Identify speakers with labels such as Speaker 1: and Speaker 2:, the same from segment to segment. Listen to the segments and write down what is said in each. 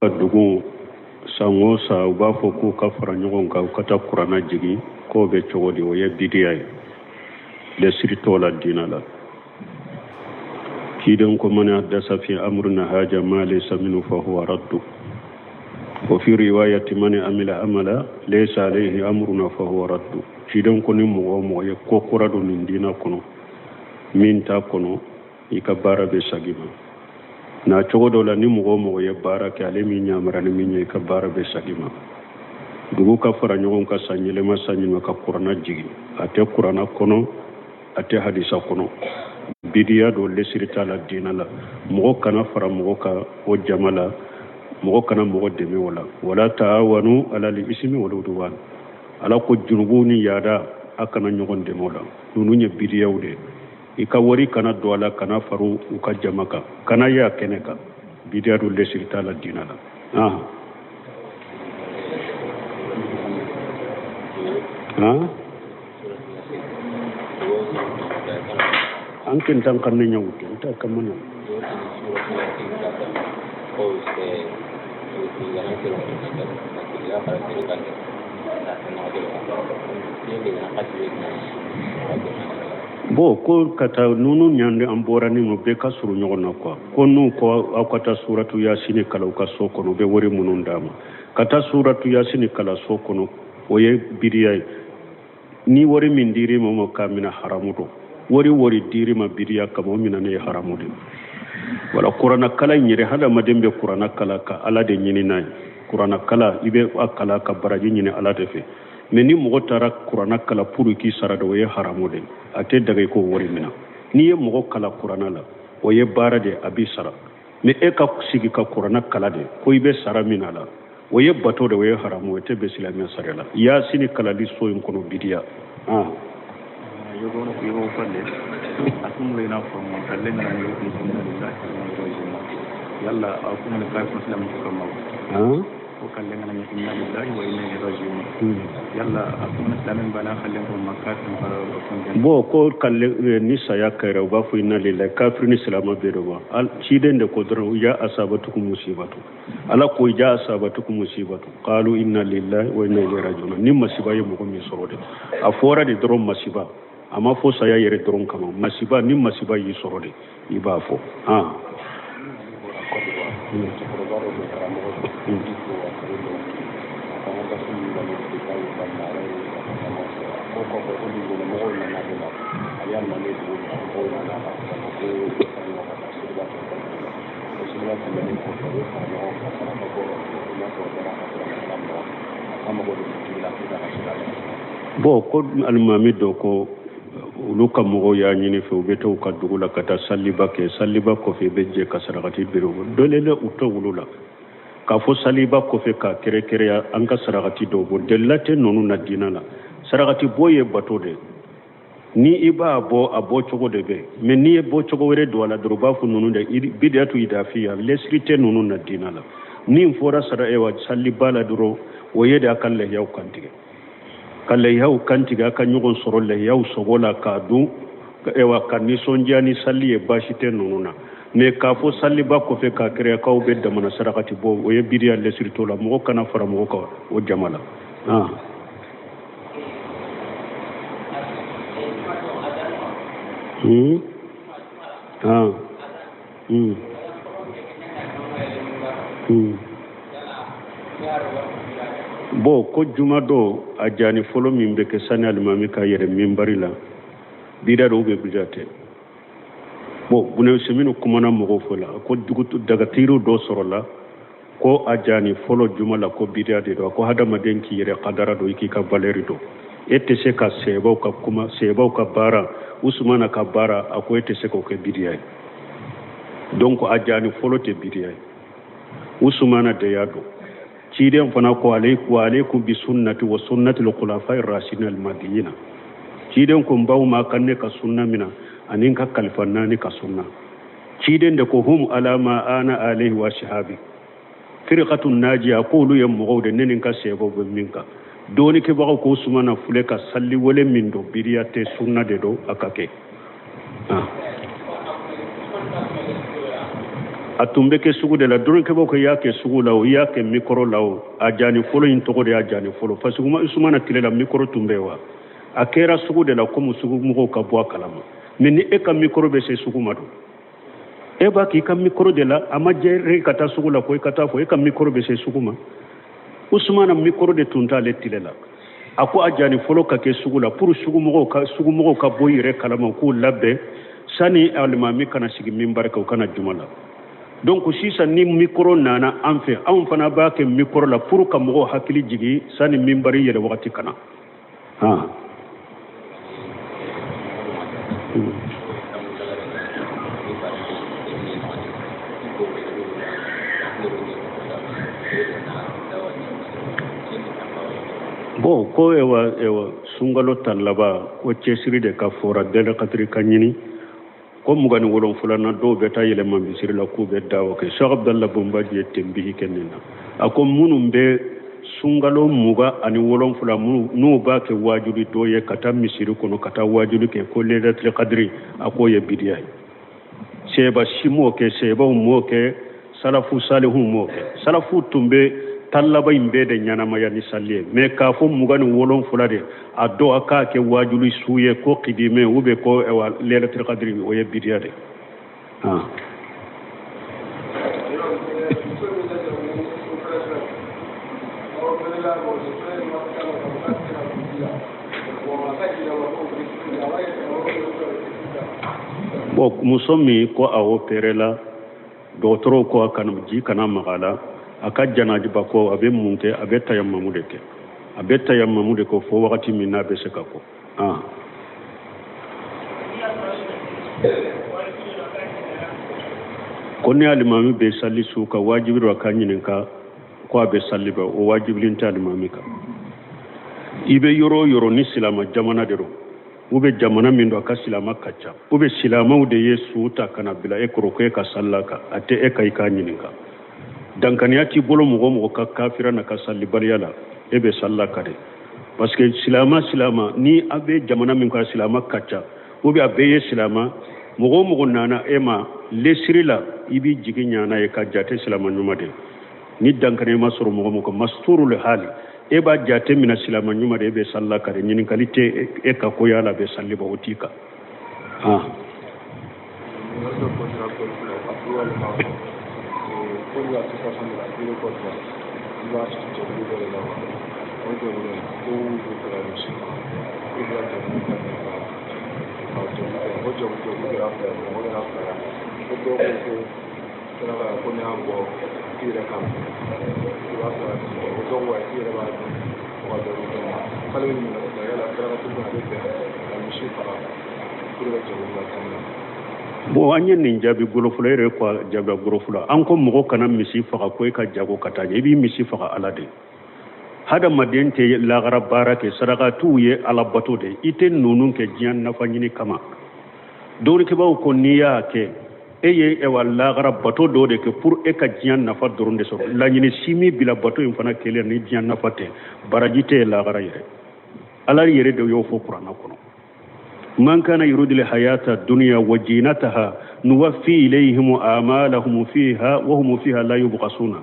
Speaker 1: Dugu san o san u b'a fɔ k'u ka fara ɲɔgɔn kan u ka taa kuranna jigin, k'o bɛ cogo di? O ye bidiya ye, lɛsiri t'o la diina la. Ciden ko man ahdasa fi amrina haja ma laysa minhu fa huwa raddu wa fi riwayati man amila amala laysa alayhi amruna fa huwa raddu. Ciden ko ni mɔgɔ o mɔgɔ ye ko kura don nin diina kɔnɔ min t'a kɔnɔ, i ka baara bɛ sagi ma. Na cogo dɔ la, ni mɔgɔ o mɔgɔ ye baara kɛ ale min yamara ni min ye, i ka baara bɛ sagi ma. Dugu ka fara ɲɔgɔn kan san yɛlɛma san yɛlɛma ka kuranna jigin, a tɛ kuranna kɔnɔ, a tɛ hadisa kɔnɔ, bidiya don, lesiri t'a la diina la. Mɔgɔ kana fara mɔgɔ kan o jama la, mɔgɔ kana mɔgɔ dɛmɛ o la. Wala taawanu ala li isimi wal udwan, Ala ko junubu ni yaada, a kana ɲɔgɔn dɛmɛ o la. Ninnu ye bidiyaw de ye. I ka wari kana don a la, kana fara u ka jama kan, kana ye a kɛnɛ kan, bidiya don, lesiri t'a la diina la. Ah ah, an kentan kan ne ɲawutu n ta kamana. Bon, ko ka taa nunu ɲande an bɔra ni bɛɛ ka surun ɲɔgɔn na quoi. Ko n'u ko aw ka taa suratu Yasini kalan u ka so kɔnɔ, u bɛ wari minnu d'a ma ka taa suratu Yasini kalan so kɔnɔ, o ye bidiya ye. Ni wari min dir'i ma ma k'a minɛ, haramu don. Wari dir'i ma bidiya kama, o minɛ ne ye haramu de. Wala kuranna kalan in yɛrɛ, hadamaden bɛ kuranna kalan ka Ala de ɲini n'a ye. Kuranna kalan, i bɛ a kalan ka baraji ɲini Ala de fɛ. Mais ni mɔgɔ taara kuranna kalan pour k'i sara de, o ye haramu de, a tɛ daga i k'o wari minɛ. N'i ye mɔgɔ kalan kuranna la, o ye baara de, a b'i sara. Mais e ka sigi ka kuranna kalan de ko i bɛ sara min a la, o ye bato de, o ye haramu, o tɛ bɛn silamɛya sariya la. Yasini kalali so in kɔnɔ, bidiya. Ah,
Speaker 2: yogo falle atumule ina fɔ kalle ngana yo ko inna lillahi wa inna ilaihi raji'un, yalla akumule ka ko silam ko kama
Speaker 1: ah
Speaker 2: ko kalle ngana inna lillahi wa inna ilaihi raji'un, yalla akumule silam bana kalle ko makka ko ko.
Speaker 1: Bon, ko kalle ni saya kɛra, u b'a fɔ inna lillahi, kafiri ni silama bɛɛ de wa. Ciden de ko dɔrɔn ya asabatukum musibatu, Ala ko ja asabatukum musibatu qalu inna lillahi wa inna ilaihi raji'un. Ni masiba ye mɔgɔ min sɔrɔ de, a fɔra de dɔrɔn masiba, a ma fɔ saya yɛrɛ dɔrɔn kama. Masiba, ni masiba y'i sɔrɔ de, i b'a fɔ. Ah,
Speaker 2: cɛkɔrɔba dɔ don, karamɔgɔ don, i fo a kalo dɔn a kan ka gafe min balo de ka ye ka mara ye a ka kama fɛ. A ko kɔfɛ ko dugukɔnɔmɔgɔw nana de la, ale y'a nalen dugu mɔgɔw nana ka fɔ ko fara ɲɔgɔn kan ka seliba kɛ la. O seliba tɛmɛnen kɔfɛ, u ye fara ɲɔgɔn kan saraka bɔ, i n'a fɔ bɔra ka kuranɛ mɔgɔ a ka mago don dugutigi la pour que a ka se ka
Speaker 1: Bon, ko alimami dɔ ko olu ka mɔgɔw y'a ɲini fɛ, u bɛ taa u ka dugu la ka taa saliba kɛ. Saliba kɔfɛ, i bɛ jɛ ka sarakati bere dɔlele u tɛ wulu la k'a fɔ saliba kɔfɛ k'a kɛrɛkɛrɛya an ka sarakati dɔw bɔ. Delila tɛ ninnu na diinɛ la. Sarakati bɔ ye bato de, ni i b'a bɔ, a bɔ cogo de bɛ. Mais n'i ye bɔ cogo wɛrɛ don a la dɔrɔn, u b'a fɔ ninnu de bidiyatu idafiya, lɛsiri tɛ ninnu na diinɛ la. Min fɔra sara ewa saliba la dɔrɔn, o ye de a ka lahiyaw kantigɛ, ka lahiyaw kantigɛ, a ka ɲɔgɔn sɔrɔ lahiyaw sogo la k'a dun, ewa ka nisɔndiya ni sali ye, baasi tɛ ninnu na. Mais k'a fɔ saliba kɔfɛ k'a kɛrɛ k'aw bɛ damana sarakati bɔ, o ye bidiya, lɛsiri t'o la. Mɔgɔ kana fara mɔgɔ kan o jama la. Ah, ah, Bon, ko juma dɔ a jani fɔlɔ min bɛ kɛ sani alimami ka yɛrɛ minbari la, bida dɔw bɛ, bida tɛ. Bon, Bune Seminu kumana mɔgɔw fɔ la ko dugu dagatiriw dɔ sɔrɔla ko a jani fɔlɔ juma la, ko bidiya de don. A ko hadamaden k'i yɛrɛ kadara don, i k'i ka valeur dɔn. E tɛ se ka sɛbaw ka kuma, sɛbaw ka baara, Usumana ka baara, a ko e tɛ se k'o kɛ bidiya ye. Donc a jani fɔlɔ tɛ bidiya ye, Usumana de y'a dɔn. Ciden fana ko wa alaikum bi sunnati wa sunnati al-khulafa'i ar-rashidin al-mahdiyina. Ciden ko n baw ma ka ne ka sunna mina ani n ka kalifa naani ka sunna. Ciden de ko hum ala ma ana alayhi wa shahabi firqatun najiya, ko olu ye mɔgɔw de ne ni n ka sɛbaw bɛ min kan. Dɔɔnikɛbagaw ko Usumana filɛ ka sali wele min don, bidiya tɛ, sunna de don, a ka kɛ. Ah. A tun bɛ kɛ sugu de la. Dɔnnikɛbaaw ko i y'a kɛ sugu la o, i y'a kɛ mikɔrɔ la o, a jani fɔlɔ in tɔgɔ de y'a jani fɔlɔ, parce que Usumana tile la mikɔrɔ tun bɛ wa. A kɛra sugu de la komi sugu mɔgɔw ka bɔ a kalama. Mais ni e ka mikɔrɔ bɛ se sugu ma dun, e b'a k'i ka mikɔrɔ de la. A ma jɛ ka taa sugu la ko i ka taa fɔ e ka mikɔrɔ bɛ se sugu ma. Usumana mikɔrɔ de tun t'ale tile la. A ko a jani fɔlɔ ka kɛ sugu la pour sugumɔgɔw ka bɔ yɛrɛ kalama, k'u labɛn sani alimami kana sigi minbari kan, u kana juma la. Donc sisan ni mikɔrɔ nana an fɛ, anw fana b'a kɛ mikɔrɔ la pour ka mɔgɔw hakili jigin sani minbari yɛlɛ wagati kana. Han, bon, ko ewa sunkalo tan laban ko cɛsiri de ka fɔra dɛlɛ katiri ka ɲini ko 27nan dɔw bɛ taa yɛlɛma misiri la k'u bɛ dawa kɛ. Cheikh Abdallah Bombaji ye tenbihi kɛ nin na. A ko minnu bɛ sunkalo 27 n'u b'a kɛ wajuli dɔ ye ka taa misiri kɔnɔ ka taa wajuli kɛ ko lailatul qadri, a k'o ye bidiya ye. Sɛba si m'o kɛ, sɛbaw m'o kɛ, salafu salihu m'o kɛ. Salafu tun bɛ tan laban in bɛɛ de ɲɛnamaya ni sali ye. Mais k'a fɔ 27 de a dɔ a k'a kɛ wajuli su ye ko kidime ou bien ko lailatul qadri, o ye bidiya de. Han, bon, muso min ko a opéré la, dɔgɔtɔrɔw ko a kana ji kana maga a la, a ka janajiba ko a bɛ mun kɛ? A bɛ tayamamu de kɛ, a bɛ tayamamu de kɛ fo wagati min n'a bɛ se ka ko. Ah, ko ni alimami bɛ sali su kan, wajibi don a ka ɲininka ko a bɛ sali bɛ. O wajibilen tɛ alimami kan. I bɛ yɔrɔ o yɔrɔ, ni silama jamana de don u bɛ jamana min don, a ka silama ka ca, u bɛ silamaw de ye su ta ka na bila e kɔrɔ ko e ka salila kan, a tɛ e ka i k'a ɲininka. Dankaniya t'i bolo mɔgɔ o mɔgɔ ka kafira n'a ka salibaliya la, e bɛ salila ka de, parce que silama silama ni a bɛ jamana min kan, silama ka ca ou bien a bɛɛ ye silama, mɔgɔ o mɔgɔ nana e ma lesiri la, i b'i jigi ɲana ye ka jate silama ɲuman de. Ni dankaniya ma sɔrɔ mɔgɔ mɔgɔ masturul hali, e b'a jate minɛ silama ɲuman de, e bɛ salila ka de. Ɲininkali tɛ e ka ko yala bɛ sali ba, o t'i kan. Han,
Speaker 2: ko ne y'a bɔ i yɛrɛ kan, i b'a sara, o dɔw ko i yɛrɛ b'a dun fo ka dɔ di dɔ ma. K'ale bɛ ɲininka sisan, yala saraka fana a bɛ bɛn ka misi faga pour ka jɛkulu la tɛmɛ?
Speaker 1: Bon, an ye nin jaabi golo fɔlɔ yɛrɛ ko jaabi golo fɔlɔ. An ko mɔgɔ kana misi faga ko e ka jago ka taa ɲɛ. I b'i misi faga Ala de. Hadamaden tɛ lagara baara kɛ, sarakatiw ye Ala bato de. I tɛ ninnu kɛ diɲɛ nafa ɲini kama. Dɔnnikɛbaaw ko n'i y'a kɛ, e ye ewa lagara bato dɔ de kɛ pour e ka diɲɛ nafa dɔrɔn de sɔrɔ. Laɲini si min bila bato in fana kelen ni diɲɛ nafa tɛ, baraji tɛ ye lagara yɛrɛ. Ala yɛrɛ de y'o fɔ kuranna kɔnɔ: man kana yuridu hayata dunya wa jinataha nuwaffi ilayhim a'malahum fiha wa hum fiha la yubghasuna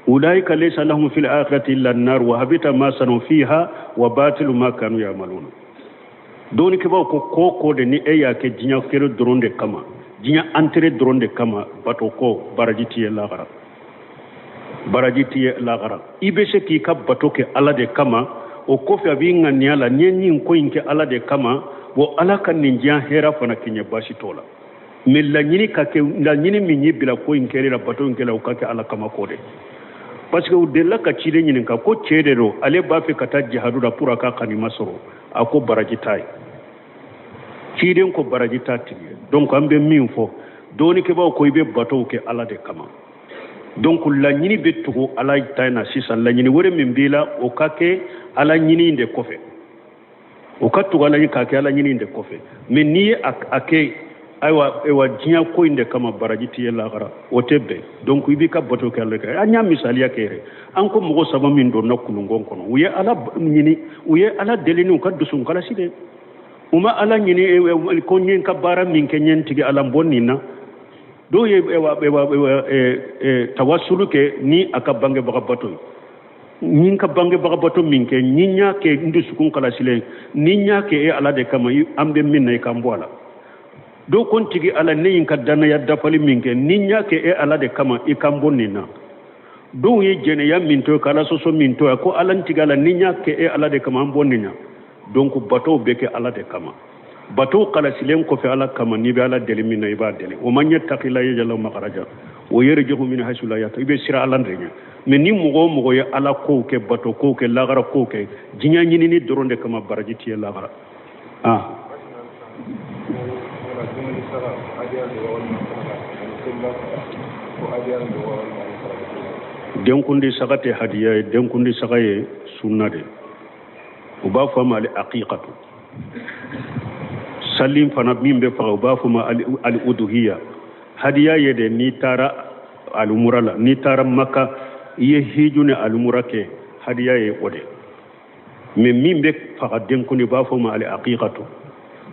Speaker 1: ulaika laysa lahum fil akhirati illa an-nar wa habita ma sanu fiha wa batilu ma kanu ya'maluna. Dɔnnikɛbaaw ko ko ko de ni e y'a kɛ diɲɛ kelen dɔrɔn de kama, diɲɛ intérêt dɔrɔn de kama, bato ko baraji t'i ye lagara, baraji t'i ye lagara. I bɛ se k'i ka bato kɛ Ala de kama, o kɔfɛ a b'i ŋaniya la n ye nin ko in kɛ Ala de kama, bon, Ala ka nin diɲɛ hɛrɛ fana kɛ ɲɛ, baasi t'o la. Mais laɲini ka kɛ laɲini min y'i bila ko in kɛli la, bato in kɛli la, o ka kɛ Ala kama ko de. Parce que u delila ka ciden ɲininka ko cɛ de don, ale b'a fɛ ka taa jihadu la pour a ka kanima sɔrɔ. A ko baraji t'a ye. Ciden ko baraji t'a tigi ye. Donc an bɛ min fɔ, dɔnnikɛbaaw ko i bɛ batow kɛ Ala de kama. Donc laɲini bɛ tugu Ala ta in na. Sisan laɲini wɛrɛ min b'i la, o ka kɛ Ala ɲini de kɔfɛ, o ka tugu Ala k'a kɛ Ala ɲini de kɔfɛ. Mais n'i ye a kɛ ayiwa ayiwa diɲɛ ko in de kama, baraji t'i ye lahara, o tɛ bɛn. Donc i b'i ka bato kɛ Ala kɛ. An y'a misaliya kɛ yɛrɛ, an ko mɔgɔ saba min donna kulungon kɔnɔ, u ye Ala ɲini, u ye Ala deli n'u ka dusu kalasi de. U ma Ala ɲini ko n ye n ka baara min kɛ, n ye n tigi Ala bɔ nin na. Dɔw ye tawasulu kɛ ni a ka bangebaga bato ye. Ni n ka bangebaga bato min kɛ, ni n y'a kɛ n dusukun kalasilen, ni n y'a kɛ e Ala de kama, an bɛ min na i ka n bɔ a la. Dɔw ko n tigi Ala, ne ye n ka dannaya dafali min kɛ, ni n y'a kɛ e Ala de kama, i ka n bɔ nin na. Dɔw ye jɛnɛya min to, ka Ala sɔsɔ min to, a ko Ala n tigi Ala, ni n y'a kɛ e Ala de kama, an bɔ nin na. Donc batow bɛ kɛ Ala de kama. Batow kalasilen kɔfɛ Ala kama, n'i bɛ Ala deli min na, i b'a deli. O man yattaqila yaj'al lahu makhraja wa yarzuqhu min haythu la yahtasib. I bɛ siran Ala de ɲɛ. Mais ni mɔgɔ o mɔgɔ ye Ala kow kɛ, bato kow kɛ, lagara kow kɛ, diɲɛ ɲinini dɔrɔn de kama, baraji t'i ye lagara. Denkundi saga tɛ hadiya ye, denkundi saga ye sunna de. U b'a fɔ a ma al aqiqatu. Sali fana min bɛ faga, u b'a fɔ ma al uduhiya. Hadiya ye de n'i taara alumura la, n'i taara Maka, i ye hiju ni alumura kɛ, hadiya ye o de. Mais min bɛ faga denkundi, u b'a fɔ ma al aqiqatu.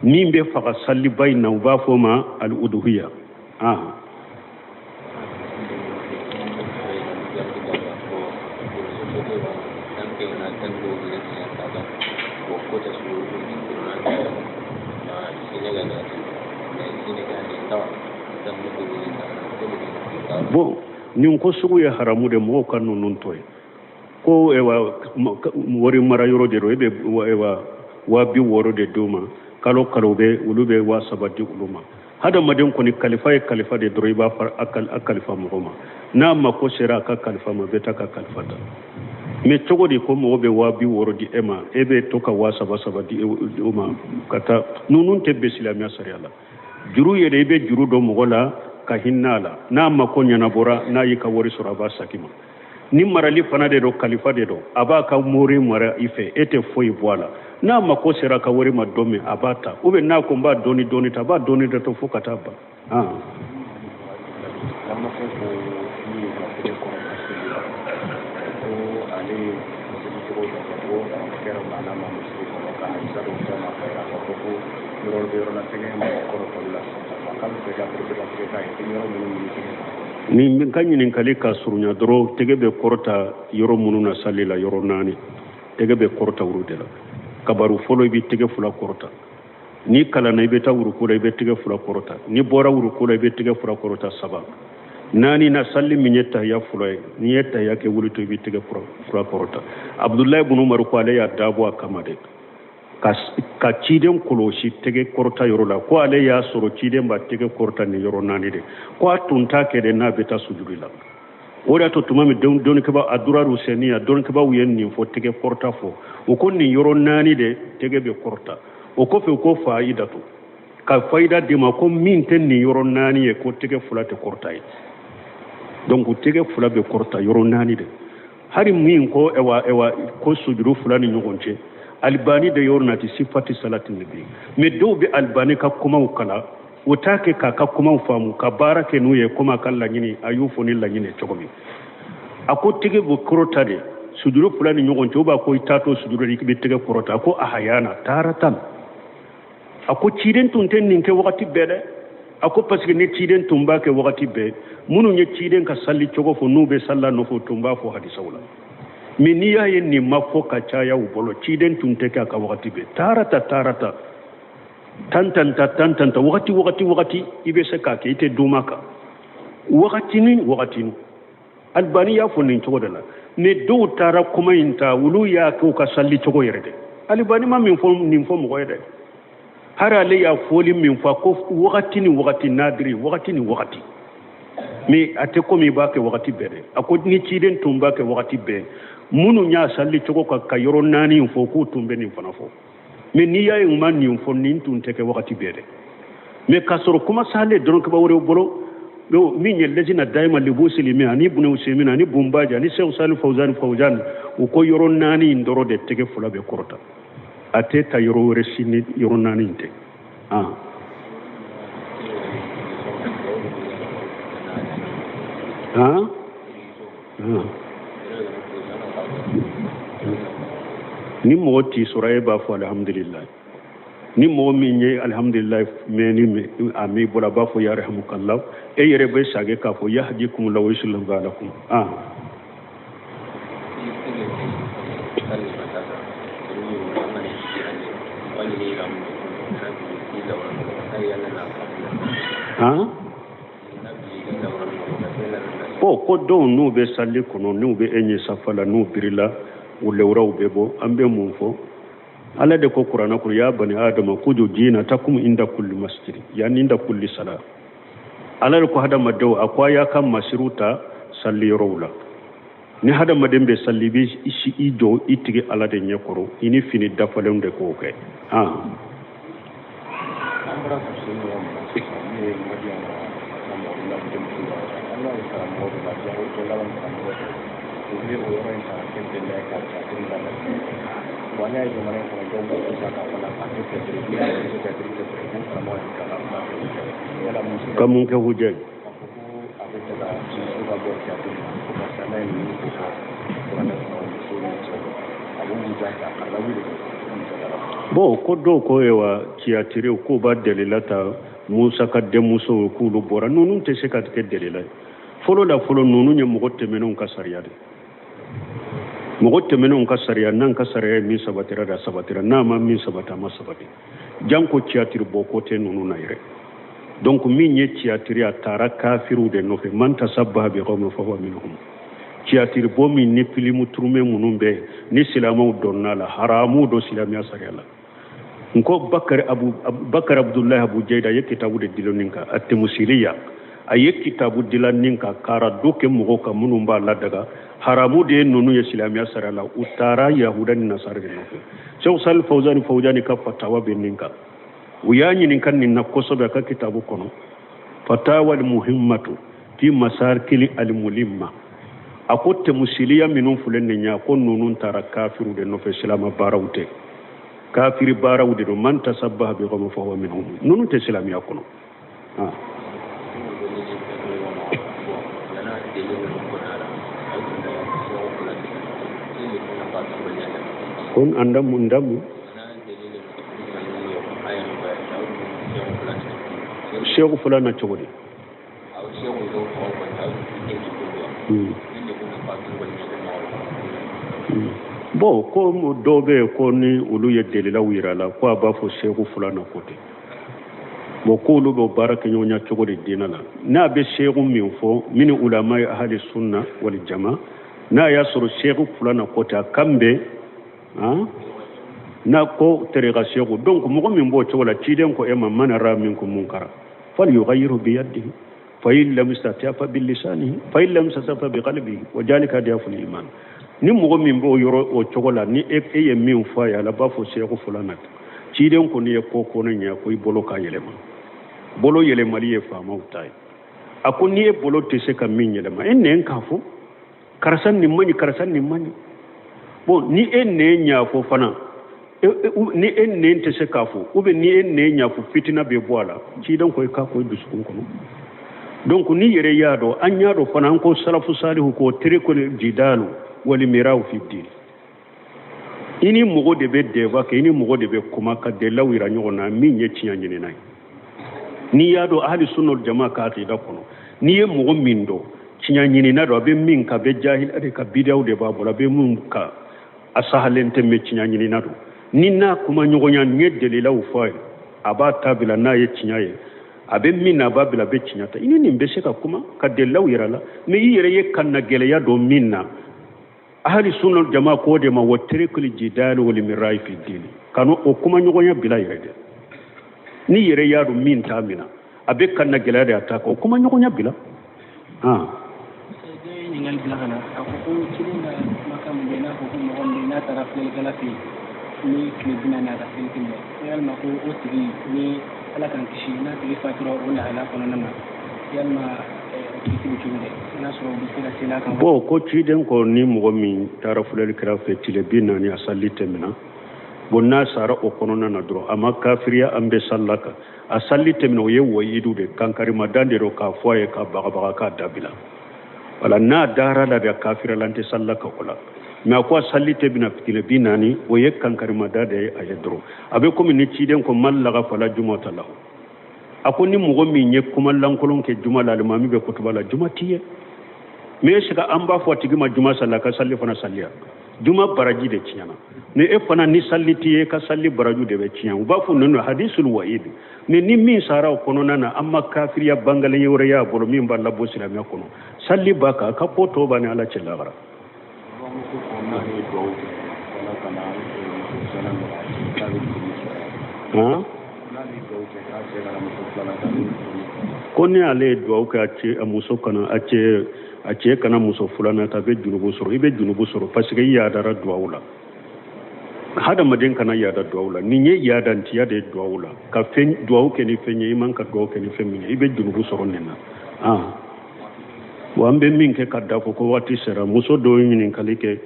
Speaker 1: Min bɛ faga saliba in na, u b'a fɔ ma al uduhiya. Bon, nin ko sugu ye haramu de, mɔgɔw ka ninnu to yen. Ko ewa wari mara yɔrɔ de don, e bɛ ewa 60,000 de d'u ma kalo kalo, bɛ olu bɛ 3000 di olu ma. Hadamaden kɔni kalifa ye kalifa de dɔrɔn, i b'a a kalifa mɔgɔ ma, n'a mako sera a ka kalifa ma, bɛ taa ka kalifa ta. Mais cogo di ko mɔgɔ bɛ 60,000 di e ma, e bɛ to ka 3000 saba di o ma ka taa? Ninnu tɛ bɛn silamɛya sariya la. Juru yɛrɛ, i bɛ juru don mɔgɔ la ka hinɛ a la, n'a mako ɲɛnabɔra, n'a y'i ka wari sɔrɔ, a b'a saki ma. Ni marali fana de don, kalifa de don, a b'a ka mori mara i fɛ, e tɛ foyi bɔ a la. N'a mako sera a ka wari ma don min, a b'a ta, ou bien n'a ko n b'a dɔɔni dɔɔni ta, a b'a dɔɔni de to fo ka taa ban. Ni n ka ɲininkali ka surunya dɔrɔn, tɛgɛ bɛ kɔrɔta yɔrɔ minnu na sali la, yɔrɔ naani tɛgɛ bɛ kɔrɔta olu de la. Kabaru fɔlɔ, i bɛ tɛgɛ fila kɔrɔta. N'i kalanna, i bɛ taa wuruku la, i bɛ tɛgɛ fila kɔrɔta. N'i bɔra wuruku la, i bɛ tɛgɛ fila kɔrɔta saba. Naani na, sali min ye tahiya fɔlɔ ye, n'i ye tahiya kɛ wuli to, i bɛ tɛgɛ fila kɔrɔta. Abudulayi bunu Umaru ko ale y'a dabɔ a kama de ka ciden kɔlɔsi tɛgɛ kɔrɔta yɔrɔ la, ko ale y'a sɔrɔ ciden b'a tɛgɛ kɔrɔta nin yɔrɔ naani de, ko a tun t'a kɛ de n'a bɛ taa sujudi la. O de y'a to tuma min dɔnnikɛbaa aduraru sɛniya dɔnnikɛbaaw ye nin fɔ, tɛgɛ kɔrɔta fɔ, u ko nin yɔrɔ naani de tɛgɛ bɛ kɔrɔta. O kɔfɛ u ko fayidatu, ka fayida d'i ma ko min tɛ nin yɔrɔ naani ye, ko tɛgɛ fila tɛ kɔrɔta ye. Donc tɛgɛ fila bɛ kɔrɔta yɔrɔ naani de. Hali min ko ewa ewa ko sujuru fila ni ɲɔgɔn cɛ, Albani de yɔrɔ nati sifati salati nabi. Mais dɔw bɛ Albani ka kumaw kalan, o t'a kɛ k'a ka kumaw faamu ka baara kɛ n'u ye komi a ka laɲini, a y'u fɔ ni laɲini ye cogo min. A ko tɛgɛ bɛ kɔrɔta de sujuru fila ni ɲɔgɔn cɛ, u b'a ko i t'a to sujuru la i bɛ tɛgɛ kɔrɔta. A ko a hayana taaratan. A ko ciden tun tɛ nin kɛ wagati bɛɛ dɛ. A ko parce que ni ciden tun b'a kɛ wagati bɛɛ, minnu ye ciden ka sali cogo fɔ n'u bɛ sali la nɔfɛ, tun b'a fɔ hadisaw la. Mais n'i y'a ye nin ma fɔ ka caya u bolo, ciden tun tɛ kɛ a ka wagati bɛɛ. Taarata taarata tan tan ta tan tan ta wagati wagati wagati i bɛ se k'a kɛ, i tɛ duma kan wagati ni wagati ni. Albani y'a fɔ nin cogo de la. Ni dɔw taara kuma in ta, olu y'a kɛ u ka sali cogo yɛrɛ de. Albani ma min fɔ nin fɔ mɔgɔ ye dɛ. Hari ale y'a fɔli min fɔ ko wagati ni wagati nadiri wagati ni wagati, mais a tɛ komi i b'a kɛ wagati bɛɛ dɛ. A ko ni ciden tun b'a kɛ wagati bɛɛ, minnu y'a sali cogo ka yɔrɔ naani fɔ, k'u tun bɛ nin fana fɔ. Mais n'i y'a ye u ma nin fɔ, nin tun tɛ kɛ wagati bɛɛ dɛ. Mais k'a sɔrɔ kuma sale dɔrɔn kaba wɛrɛw bolo, min ye lajina dayima libu silimi ani bunu usemina ani bunbaji ani sehu sali fawzani fawzani, u ko yɔrɔ naani in dɔrɔn de tɛgɛ fila bɛ kɔrɔta, a tɛ ta yɔrɔ wɛrɛ si ni yɔrɔ naani in tɛ. Ni mɔgɔ t'i sɔrɔ, e b'a fɔ alihamudulilayi. Ni mɔgɔ min ye alihamudulilayi mɛnni a m'i bolo a b'a fɔ yarhamukallah, e yɛrɛ bɛ sage k'a fɔ yahdikumullahu wa yuslih balakum. Bon, ko dɔw n'u bɛ sali kɔnɔ, n'u bɛ e ɲɛ safa la, n'u birila, u lewuraw bɛ bɔ. An bɛ mun fɔ? Ala de ko kuranɛ kɔnɔ, ya bani adama kudu jinatakum inda kulli masjid, yani inda kulli sala. Ala de ko hadamadenw, a ko a y'a ka masiriw ta sali yɔrɔw la. Ni hadamaden bɛ sali, i bɛ i jɔ i tigi Ala de ɲɛ kɔrɔ, i ni fini dafalenw de k'o kɛ.
Speaker 2: An bɔra ka se yɔrɔ min na sisan, n'o ye Madiyana ka mɔgɔ la denmuso la, an b'a ye karamɔgɔ dɔ la, jago tɔ laban karamɔgɔ dɔ, u bɛ o yɔrɔ in ta k'a kɛ dɛmɛ ye ka théâtre daminɛ. Wa an y'a ye jamana in kɔnɔ, dɔw b'o ta k'a fɔ a tɛ théâtre, n'i y'a ye théâtre tɛ fɛ, ko karamɔgɔ in kalan kuma kɛ hujja ye. Yala mun se
Speaker 1: ka mun kɛ hujja ye?
Speaker 2: K'a fɔ ko a bɛ fɛ ka muso ka bɔ théâtre la, ko parce que ala ye ninnu ko fɔ kuranɛ kɔnɔ, muso ni cɛw, a b'o hujja ta a lawuli de.
Speaker 1: Bon, ko dɔw ko ye wa tiyatiriw k'u b'a delila ta Musa ka denmusow k'olu bɔra, ninnu tɛ se ka kɛ delila ye. Fɔlɔ la fɔlɔ, ninnu ye mɔgɔ tɛmɛnenw ka sariya de. Mɔgɔ tɛmɛnenw ka sariya, n'an ka sariya ye min sabatira da sabatira, n'a ma min sabati a ma sabati. Janko tiyatiri bɔ ko tɛ ninnu na yɛrɛ. Donc min ye tiyatiri, a taara kafiriw de nɔfɛ. Man tasabbaha bi qawmin fahuwa minhum. Tiyatiri bɔ min ni filimu turume minnu bɛ ni silamɛw dɔnna la, haramu don silamɛya sariya la. N ko Bakari Abudulayi Abu Jayida a ye kitabu de dilan nin kan, a temusiliya, a ye kitabu dilan nin kan k'ara dɔ kɛ mɔgɔw kan minnu b'a ladaga. Haramu de ye ninnu ye silamɛya sariya la. U taara yahuda ni nasara de nɔfɛ. Seku Sali Fawzani Fawzani ka fatawa bɛ nin kan. U y'a ɲininka nin na kosɛbɛ a ka kitabu kɔnɔ, fatawa al-muhimmatu fi masakili al-mulimma. A ko temusiliya minnu filɛ nin ye, a ko ninnu taara kafiriw de nɔfɛ, silamɛ baaraw tɛ, kafiri baaraw de don. Man tasabbaha bi qawmin fahuwa minhum. Ninnu tɛ silamɛya kɔnɔ. Ko an damu ndamu seku fulana cogo di? Bon, ko dɔw bɛ yen ko ni olu ye delilaw yira la, ko a b'a fɔ seku fulana ko ten. Bon, k'olu bɛ baara kɛ ɲɔgɔn cogo di diinɛ la? N'a bɛ seku min fɔ min ulama ye ahali sunna wal jama, n'a y'a sɔrɔ seku fulana ko ten, a kan bɛ n'a ko terika seku. Donc mɔgɔ min b'o cogo la, ciden ko e ma man ra minkum munkara falyughayyiru biyadihi fa in lam yastati fa bilisanihi fa in lam yastati fa biqalbihi wa dhalika ad'aful iman. Ni mɔgɔ min b'o yɔrɔ o cogo la, ni e ye min fɔ a ye, ala b'a fɔ seku fulana. Ciden ko n'i ye ko ko ne ɲɛ, ko i bolo ka yɛlɛma. Bolo yɛlɛmali ye faamaw ta ye. A ko n'i ye bolo tɛ se ka min yɛlɛma, e nɛn k'a fɔ karisa nin man ɲi, karisa nin man ɲi. Bon, ni e nɛn y'a fɔ fana, ni e nɛn tɛ se k'a fɔ, ou bien ni e nɛn y'a fɔ, fitina bɛ bɔ a la. Ciden ko i k'a ko i dusukun kɔnɔ. Donc ni yɛrɛ y'a dɔn, an y'a dɔn fana, an ko salafu salihu ko terikul jidalu wal miraw fi din. I ni mɔgɔ de bɛ débat kɛ, i ni mɔgɔ de bɛ kuma ka delilaw yira ɲɔgɔn na min ye tiɲɛ ɲinina ye. N'i y'a dɔn ahli sunna wal jama ka akida kɔnɔ, n'i ye mɔgɔ min dɔn tiɲɛ ɲinina dɔn, a bɛ min kan, a bɛ jahiliya de ka bidaw de b'a bolo, a bɛ min kan a sahalen tɛ, mais tiɲɛ ɲinina don. Ni n'a kuma ɲɔgɔnya, n ye delilaw fɔ a ye, a b'a ta bila n'a ye tiɲɛ ye, a bɛ min na a b'a bila, a bɛ tiɲɛ ta. I ni nin bɛ se ka kuma ka delilaw yira la, mais i yɛrɛ ye kanna gɛlɛya don min na. Ahli sunna wal jama ko de ma wa tarikul jidal wal mirai fi din, kanu o kuma ɲɔgɔnya bila yɛrɛ de. Ni yɛrɛ y'a dɔn min t'a minɛ, a bɛ kanna gɛlɛya de a ta kan, o kuma ɲɔgɔnya bila.
Speaker 3: Ɲininkali bila ka na, a ko ko ciden ka kumakan min bɛ yen, n'a fɔ ko mɔgɔ min n'a taara filɛlikɛla fɛ yen ni tile 40 a ka seli tɛ minɛ, yalima ko o tigi ni Ala k'an kisi n'a tigi fatura o lahala kɔnɔna na, yalima o tigi bɛ cogo di n'a sɔrɔ u bɛ se ka seli a kan?
Speaker 1: Bon, ko ciden ko ni mɔgɔ min taara filɛlikɛla fɛ tile 40 a sali tɛ minɛ. Bon, n'a sara o kɔnɔna na dɔrɔn, a ma kafiriya, an bɛ sali kan. A sali tɛ minɛ, o ye wayidu de, kankarimadan de don k'a fɔ a ye k'a bagabaga k'a dabila. Wala n'a dara la de, a kafiriya la, an tɛ sali kan o la. Mais a ko a salli tɛ bɛna tile 40, o ye kankarimada de ye a ye dɔrɔn. A bɛ komi ni ciden ko man laga fala jumata lahu. A ko ni mɔgɔ min ye kuma lankolon kɛ juma la, alimami bɛ kutuba la, juma t'i ye. Mais est ce que an b'a fɔ a tigi ma juma sali, a ka salli fana saliya? Juma baraji de tiɲɛna. Ni e fana ni salli t'i ye, ka salli baraju de bɛ tiɲɛ. U b'a fɔ ninnu hadisul wa'id. Mais ni min sara o kɔnɔna na, an ma kafiriya bangalen wɛrɛ y'a bolo min b'a labɔ silamɛya kɔnɔ, salli b'a kan, a ka ko tɔ b'a ni Ala cɛ lahara. Ko ni ale ye duwawu kɛ a cɛ, a muso kana, a cɛ, a cɛ kana muso filanan ta, a bɛ junubu sɔrɔ. I bɛ junubu sɔrɔ parce que i yaadara duwawu la. Hadamaden kana yaada duwawu la. Nin ye yaadantiya de ye duwawu la. Ka fɛn duwawu kɛ ni fɛn ye, i man ka duwawu kɛ ni fɛn min ye, i bɛ junubu sɔrɔ nin na. Wa an bɛ min kɛ ka da fɔ ko waati sera, muso dɔw ye ɲininkali kɛ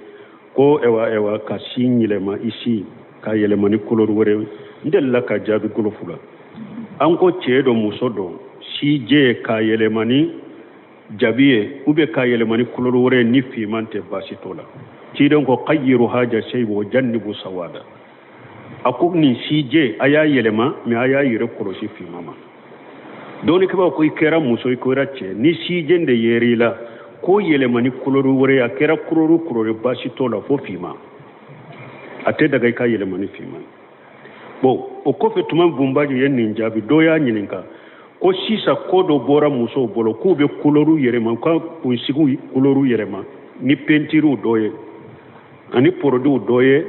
Speaker 1: ko ɛwa ɛwa ka si yɛlɛma, i si ka yɛlɛma ni couleur wɛrɛ. N delila ka jaabi golofu la. An ko cɛ dɔ muso dɔ si jɛ k'a yɛlɛma ni jabi ye ou bien k'a yɛlɛma ni couleur wɛrɛ ye, ni finman tɛ, baasi t'o la. Ciden ko qayyiru haja shaybi wa jannibu sawada. A ko nin si jɛ a y'a yɛlɛma, mais a y'a yɛrɛ kɔlɔsi finman ma. Dɔnnikɛbaaw ko i kɛra muso, i kɛra cɛ, ni si jɛ de yer'i la, k'o yɛlɛma ni couleur wɛrɛ ye, a kɛra couleur couleur, baasi t'o la, fo finman. A tɛ daga i ka yɛlɛma ni finman ye. Bon, o kɔfɛ tuma Bunbaju ye nin jaabi, dɔ y'a ɲininka ko sisan ko dɔ bɔra musow bolo k'u bɛ couleur yɛlɛma, u ka kunsigiw couleur yɛlɛma ni peinturiw dɔ ye ani produits dɔ ye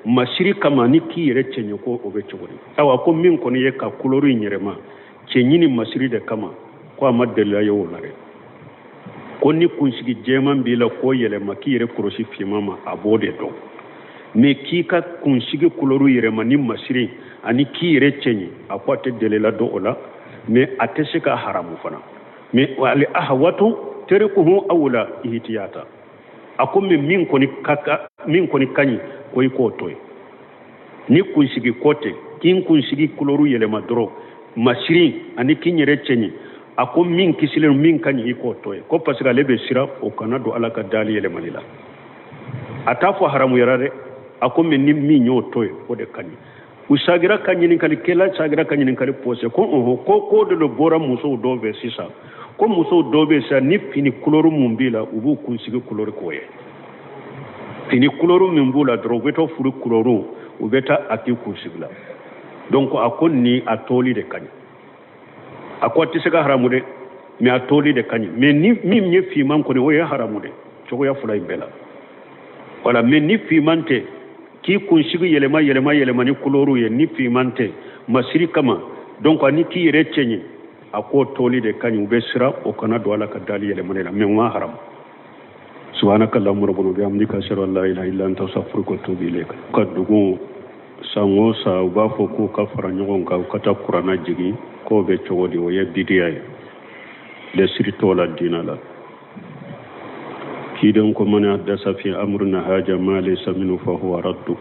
Speaker 1: masiri kama, ni k'i yɛrɛ cɛɲɛ, ko o bɛ cogo di? Ayiwa, ko min kɔni ye ka couleur in yɛlɛma cɛɲini masiri de kama, ko a ma delila ye o la dɛ. Ko ni kunsigi jɛman b'i la, k'o yɛlɛma k'i yɛrɛ kɔlɔsi finman ma, a b'o de dɔn. Mais k'i ka kunsigi couleur yɛlɛma ni masiri ani k'i yɛrɛ cɛɲɛ, a ko a tɛ delila dɔn o la, mais a tɛ se ka haramu fana. Mais al ahwatu tarikuhu awla ihtiyata. A ko mais min kɔni ka min kɔni ka ɲi, ko i k'o to yen. Ni kunsigi ko tɛ, k'i kunsigi couleur yɛlɛma dɔrɔn masiri ani k'i yɛrɛ cɛɲɛ, a ko min kisilen, min ka ɲi, i k'o to yen. Ko parce que ale bɛ siran o kana don Ala ka dali yɛlɛmali la. A t'a fɔ haramuyara dɛ, a ko mais ni min y'o to yen, o de ka ɲi. U sagira ka ɲininkalikɛla sagira ka ɲininkali posé ko ɔhɔn, ko ko de bɔra musow dɔw fɛ sisan, ko musow dɔw bɛ sisan ni fini couleur mun b'i la, u b'u kunsigi couleur k'o ye. Fini couleur min b'u la dɔrɔn, u bɛ taa furu couleur, u bɛ taa a k'i kunsigi la. Donc a ko nin a toli de ka ɲi. A ko a tɛ se ka haramu dɛ, mais a toli de ka ɲi. Mais ni min ye finman kɔni, o ye haramu de, cogoya fila in bɛɛ la. Voilà, mais ni finman tɛ, k'i kunsigi yɛlɛma yɛlɛma yɛlɛma ni couleur ye, ni finman tɛ masiri kama, donc ani k'i yɛrɛ cɛɲɛ, a k'o toli de ka ɲi. U bɛ siran o kana don Ala ka dali yɛlɛmani la, mais u ma haramu. Subhanaka allahumma rabbana wa bihamdika ashhadu an la ilaha illa anta astaghfiruka wa atubu ilayk. Ka dugu san o san u b'a fɔ k'u ka fara ɲɔgɔn kan, u ka taa kuranna jigin, k'o bɛ cogo di? O ye bidiya ye, lɛsiri t'o la diinɛ la. Ciden ko man ahdasa fi amrina haja ma laysa minhu fa huwa raddu,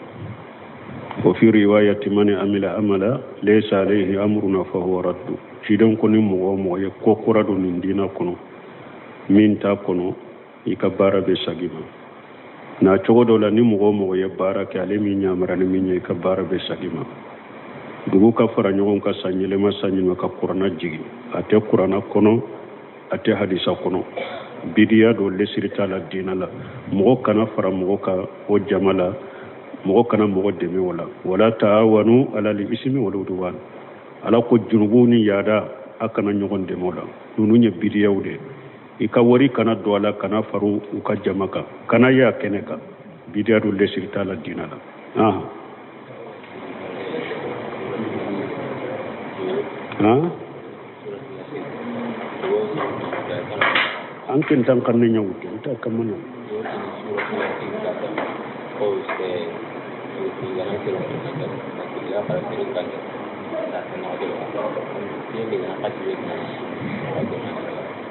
Speaker 1: wa fi riwayati man amila amala laysa alayhi amruna fa huwa raddu. Ciden ko ni mɔgɔ o mɔgɔ ye ko kura don nin diinɛ kɔnɔ min t'a kɔnɔ, i ka baara bɛ sagi ma. Na cogo dɔ la, ni mɔgɔ o mɔgɔ ye baara kɛ ale min yamara ni min ye, i ka baara bɛ sagi ma. Dugu ka fara ɲɔgɔn kan san yɛlɛma san yɛlɛma ka kuranna jigin, a tɛ kuranna kɔnɔ, a tɛ hadisa kɔnɔ, bidiya don, lesiri t'a la diinɛ la. Mɔgɔ kana fara mɔgɔ kan o jama la, mɔgɔ kana mɔgɔ dɛmɛ o la. Wala taawanu ala li isimi wal udwan, Ala ko junubu ni yaada, a kana ɲɔgɔn dɛmɛ o la. Ninnu ye bidiyaw de ye. I ka wari kana don a la, kana faru u ka jama kan, kana ye a kɛnɛ kan, bidiya don, lesiri t'a la diinɛ la. An kentan kan ne ɲawutu n ta kamana.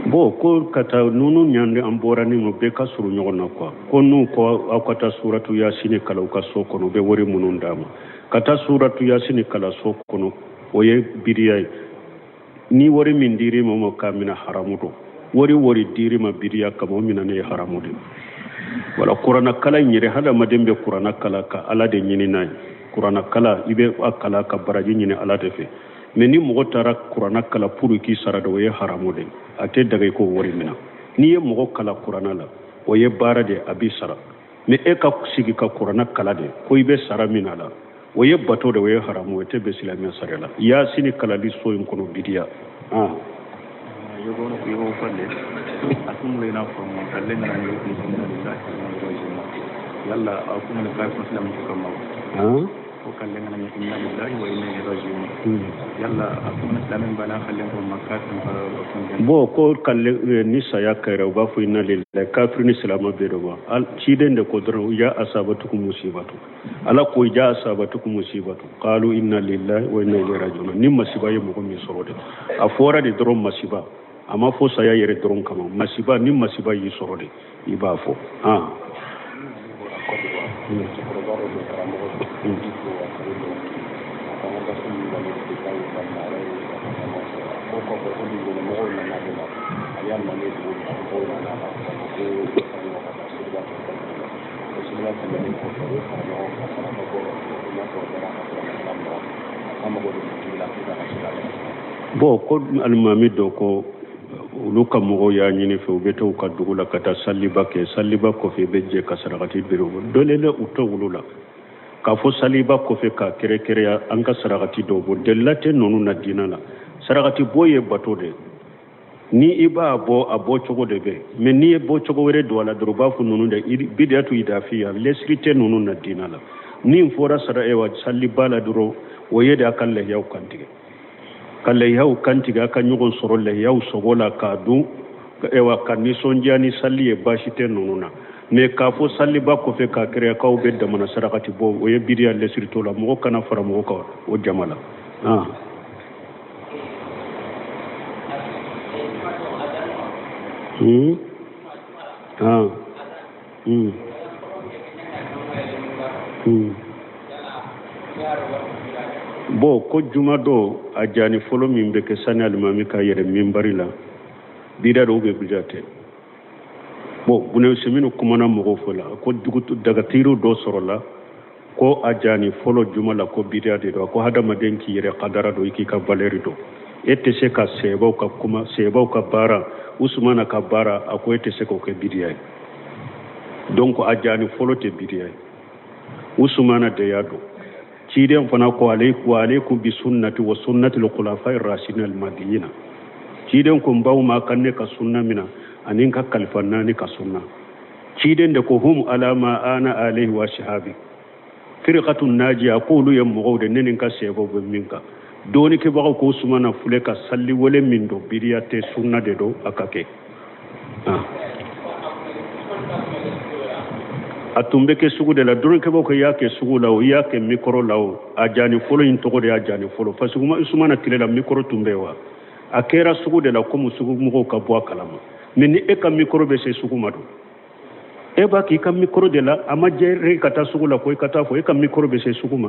Speaker 1: Bon, ko ka taa nunu ɲande an bɔra ni ma bɛɛ ka surun ɲɔgɔn na quoi. Ko n'u ko aw ka taa suratu yasini kalan u ka so kɔnɔ, u bɛ wari minnu d'a ma, ka taa suratu yasini kalan so kɔnɔ, o ye bidiya ye. Ni wari min dir'i ma k'a minɛ, haramu don. Wari dir'i ma bidiya kama, o minɛ ne ye haramu de. Wala kuranna kalan in yɛrɛ, hadamaden bɛ kuranna kalan ka Ala de ɲini n'a ye. Kuranna kalan, i bɛ a kalan ka baraji ɲini Ala de fɛ. Mais ni mɔgɔ taara kuranna kalan pour k'i sara de, o ye haramu de ye, a tɛ daga i k'o wari minɛ. N'i ye mɔgɔ kalan kuranna la, o ye baara de ye, a b'i sara. Mais e ka sigi ka kuranna kalan de ko i bɛ sara min a la, o ye bato de, o ye haramu, o tɛ bɛn silamɛya sariya la. Yasini kalali so in kɔnɔ, bidiya.
Speaker 2: Yalla ko kalle ngana inna lillahi wa inna ilaihi raji'un. Yalla akuma islamin bana kalle ko makka kan.
Speaker 1: Bon, ko kalle ni saya kɛra, u b'a fɔ inna lillahi, kafiri ni silama bɛɛ de ba ciden de ko dɔrɔn ya asabatukum musibatu, Ala ko ja asabatukum musibatu qalu inna lillahi wa inna ilaihi raji'un. Ni masiba ye mɔgɔ min sɔrɔ de, a fɔra de dɔrɔn masiba, a ma fɔ saya yɛrɛ dɔrɔn kama. Masiba, ni masiba y'i sɔrɔ de, i b'a fɔ. Bon, ko alimami dɔ ko olu ka mɔgɔw y'a ɲini fɛ, u bɛ taa u ka dugu la ka taa saliba kɛ. Saliba kɔfɛ, i bɛ jɛ ka sarakati bere bɔ. Dɔlele u tɛ olu la k'a fɔ saliba kɔfɛ k'a kɛrɛkɛrɛya an ka sarakati dɔw bɔ. Delila tɛ ninnu na diinɛ la. Sarakati bɔ ye bato de, ni i b'a bɔ, a bɔ cogo de bɛ. Mais n'i ye bɔ cogo wɛrɛ don a la dɔrɔn, u b'a fɔ ninnu de bidiyatu idafiya, lɛsiri tɛ ninnu na diinɛ la. Min fɔra sara ewa saliba la dɔrɔn, o ye de a ka lahiyaw kantigɛ, ka lahiyaw kantigɛ, a ka ɲɔgɔn sɔrɔ lahiyaw sogo la k'a dun, ewa ka nisɔndiya ni sali ye, baasi tɛ ninnu na. Mais k'a fɔ saliba kɔfɛ k'a kɛrɛ k'aw bɛ damana sarakati bɔ, o ye bidiya, lɛsiri t'o la. Mɔgɔ kana fara mɔgɔ kan o jama la. Bon, ko juma dɔ a jani fɔlɔ min bɛ kɛ sani alimami ka yɛrɛ minbari la, bida dɔw bɛ bida tɛ. Bon, Bune Seminu kumana mɔgɔw fɔ la ko dugu dagatiriw dɔ sɔrɔla ko a jani fɔlɔ juma la ko bida de don. Ko hadamaden k'i yɛrɛ kadara dɔn, i k'i ka valeur dɔn. E tɛ se ka sɛbaw ka kuma, sɛbaw ka baara, Usumana ka baara, a ko e tɛ se k'o kɛ bidiya ye. Donc a jani fɔlɔ tɛ bidiya ye, Usumana de y'a dɔn. Ciden fana ko alaikum bi sunnati wa sunnati al-khulafa'i ar-rashidin al-mahdiyyin. Ciden ko n baw ma kan ne ka sunna mina ani n ka kalifa naani ka sunna. Ciden de ko hum ala ma ana alayhi wa shahabi firqatun najiya, ko olu ye mɔgɔw de ne ni n ka sɛbaw bɛ min kan. Dɔɔnikɛbagaw ko Usumana filɛ ka sali wele min don, bidiya tɛ, sunna de don, a ka kɛ. A tun bɛ kɛ sugu de la. Dɔnnikɛbagaw ko i y'a kɛ sugu la o, i y'a kɛ mikɔrɔ la o, a jani fɔlɔ in tɔgɔ de y'a jani fɔlɔ. Parce que Usumana tile la mikɔrɔ tun bɛ wa, a kɛra sugu de la komi sugu mɔgɔw ka bɔ a kalama. Mais ni e ka mikɔrɔ bɛ se sugu ma don, e b'a k'i ka mikɔrɔ de la, a ma jɛ ka taa sugu la ko i ka taa fɔ e ka mikɔrɔ bɛ se sugu ma.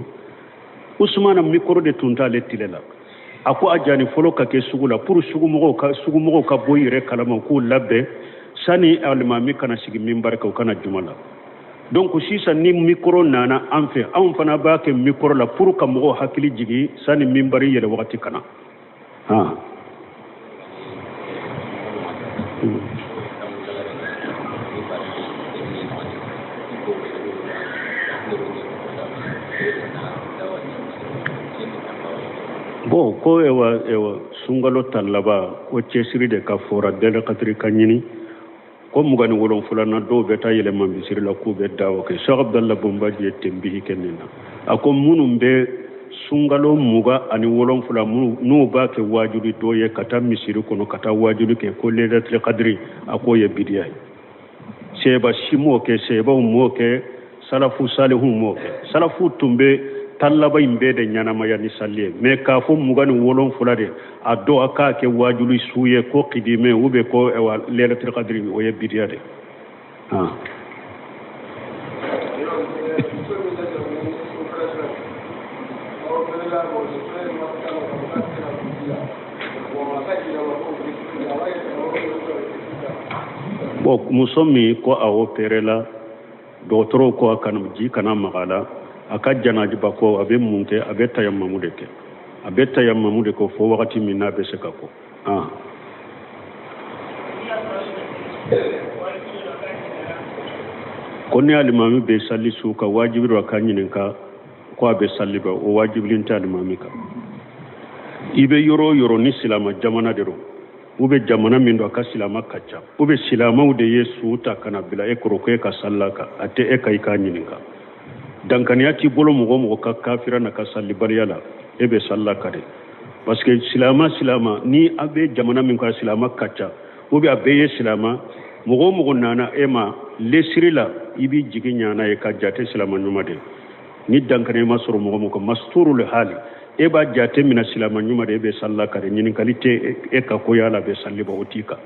Speaker 1: Usumana mikɔrɔ de tun t'ale tile la. A ko a jani fɔlɔ ka kɛ sugu la pour sugumɔgɔw ka bɔ i yɛrɛ kalama, k'u labɛn sani alimami kana sigi minbari kan, u kana juma la. Donc sisan ni mikɔrɔ nana an fɛ, anw fana b'a kɛ mikɔrɔ la pour ka mɔgɔw hakili jigin sani minbari yɛlɛ wagati kana. Bon, ko ewa sunkalo tan laban ko cɛsiri de ka fɔra dɛlɛ katiri ka ɲini ko 27nan dɔw bɛ taa yɛlɛma misiri la k'u bɛ dawa kɛ. Cheikh Abdallah Bombaji ye tenbihi kɛ nin na. A ko minnu bɛ sunkalo 27 n'u b'a kɛ wajuli dɔ ye ka taa misiri kɔnɔ ka taa wajuli kɛ ko lailatul qadri, a k'o ye bidiya ye. Sɛba si m'o kɛ, sɛbaw m'o kɛ, salafu salihu m'o kɛ. Salafu tun bɛ tan laban in bɛɛ de ɲɛnamaya ni sali ye. Mais k'a fɔ 27 de a dɔw a k'a kɛ wajuli su ye ko kidime ou bien ko lailatul qadri, o ye bidiya de. Bon, muso min ko a opéré la, dɔgɔtɔrɔw ko a kana ji kana maga a la, a ka janajiba ko, a bɛ mun kɛ? A bɛ tayamamu de kɛ, a bɛ tayamamu de kɛ fo wagati min n'a bɛ se ka ko. Ah, ko ni alimami bɛ sali su kan, wajibi don a ka ɲininka ko a bɛ sali ban? O wajibilen tɛ alimami kan. I bɛ yɔrɔ o yɔrɔ, ni silama jamana de don, u bɛ jamana min don a ka silama ka ca, u bɛ silamaw de ye su ta ka na bila e kɔrɔ ko e ka salila kan, a tɛ e kan i k'a ɲininka. Dankaniya t'i bolo mɔgɔ o mɔgɔ ka kafira n'a ka salibaliya la, e bɛ salila kan de, parce que silama silama ni a bɛ jamana min kan, silama ka ca, ou bien a bɛɛ ye silama, mɔgɔ o mɔgɔ nana e ma lesiri la, i b'i jigi ɲana ye ka jate silama ɲuman de. Ni dankaniya ma sɔrɔ mɔgɔ mɔgɔ masturul hali, e b'a jate minɛ silama ɲuman de, e bɛ salila kan de. Ɲininkali tɛ e kan ko yala a bɛ sali ban, o t'i kan.